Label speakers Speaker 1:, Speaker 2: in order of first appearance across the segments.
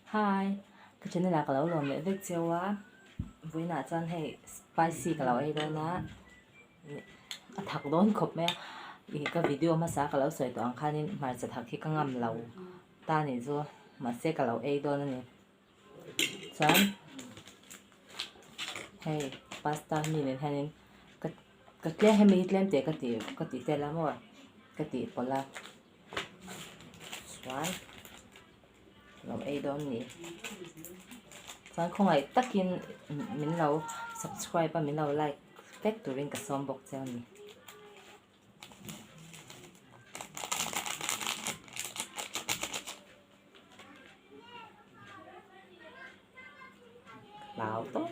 Speaker 1: Hi ka channel ah ka lo lawm leh vek cheu a vawiinah chuan hei spicy ka lo ei dawn a a thak dawn khawp mai a ih ka video hmasa ka lo sawi tawh ang khanin hmarcha thak hi ka ngam lo ta nih chu mahse ka lo ei dawn a ni chuan hei pasta mi nen hianin ka ka tlem hemi hi tlem teh ka tih ka tih tel a maw ka tih pawlh a chuan lo ei dawn ni chuan khawngaih takin min lo subscribe a min lo like vek turin ka sawm bawk che a ni. Hlau tawp.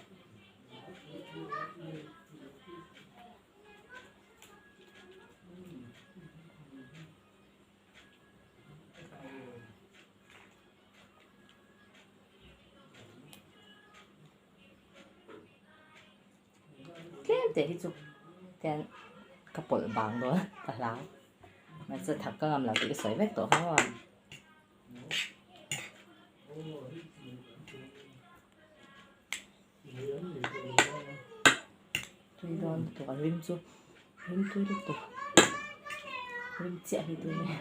Speaker 1: Tlem teh hi chu tian ka pawlh bang dawn ka hlau mahse thak ka ngam lo tih ka sawi vek tawh kha maw. Tui dawn lutuk a rim chu rim tui lutuk rim chiah hi tui mai.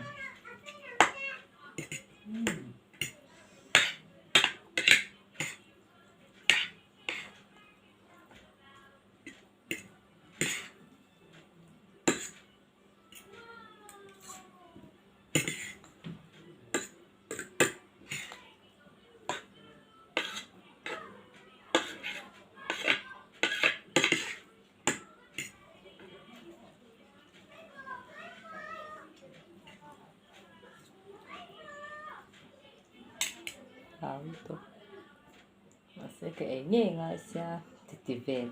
Speaker 1: Hlau lutuk mahse ka ei ngei ngai sia ti ti vel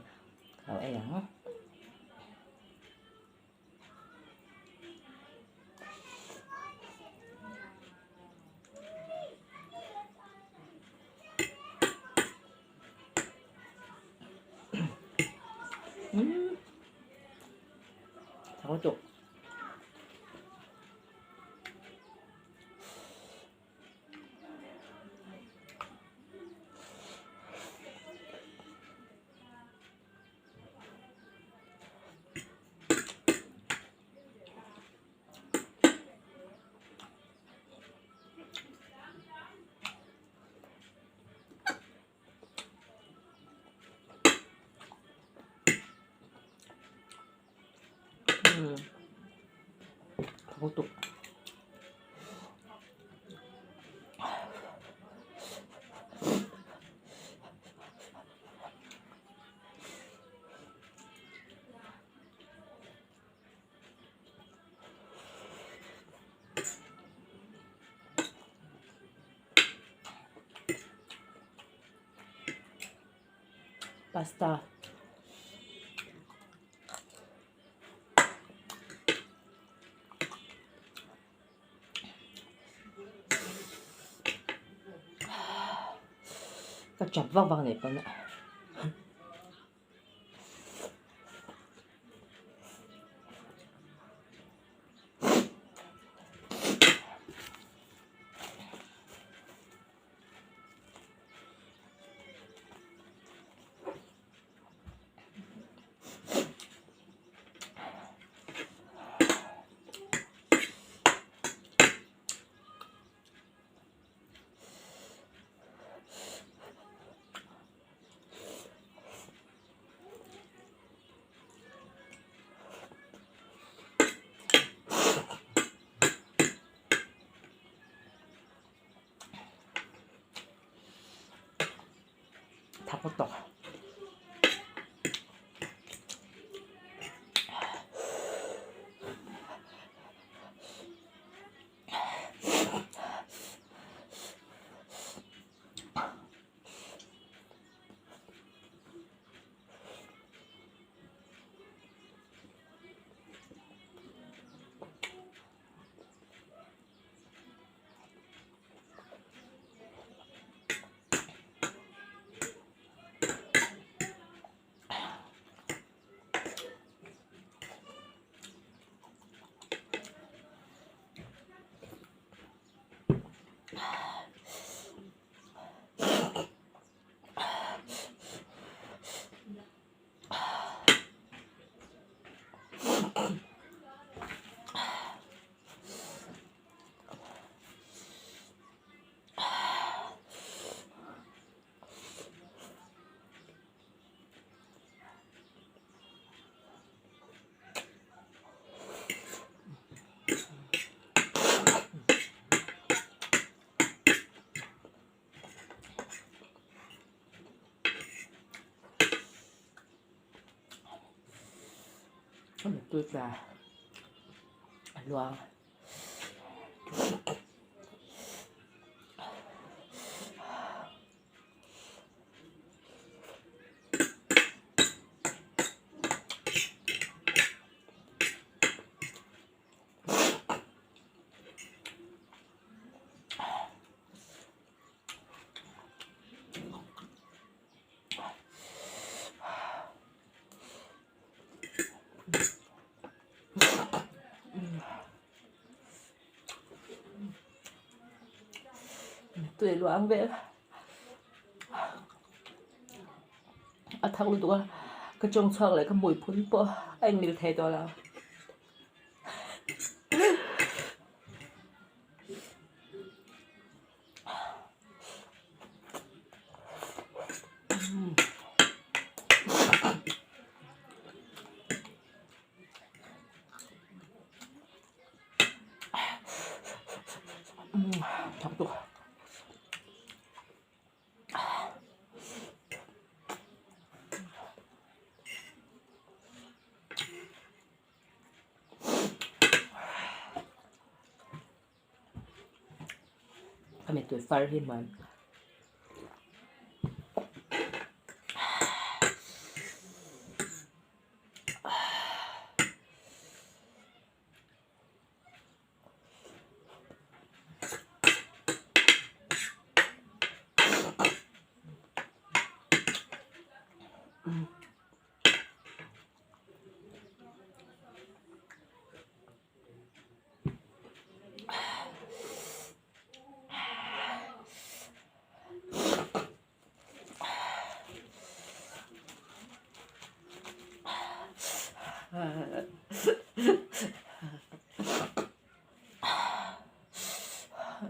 Speaker 1: ka lo ei ang. Umm thak lutuk. Umm thak lutuk. Pasta. Ka chap vak vak nih pawn a. Thak lutuk. Ka mittui tla a luang. Tui luang vel a thak lutuk a ka chawng chhuak leh ka hmui phun pawh a inmil thei tawh lo. Ka mittui far hi hmuan.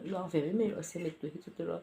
Speaker 1: Luang ve mai mai rawh se mittui hi chu tiraw.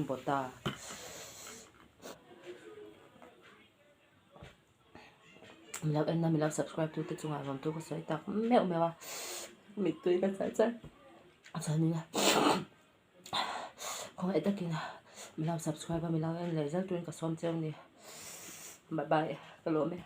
Speaker 1: Bawta. Min lo en a, min lo subscribe tu te chungah rawn tu ka sawi tak meuh meuh a, mittui ka char char a chuanin khawngaih takin min lo subscribe a, min lo en leh zel turin ka sawm cheu a ni. Bye bye ka lawm e.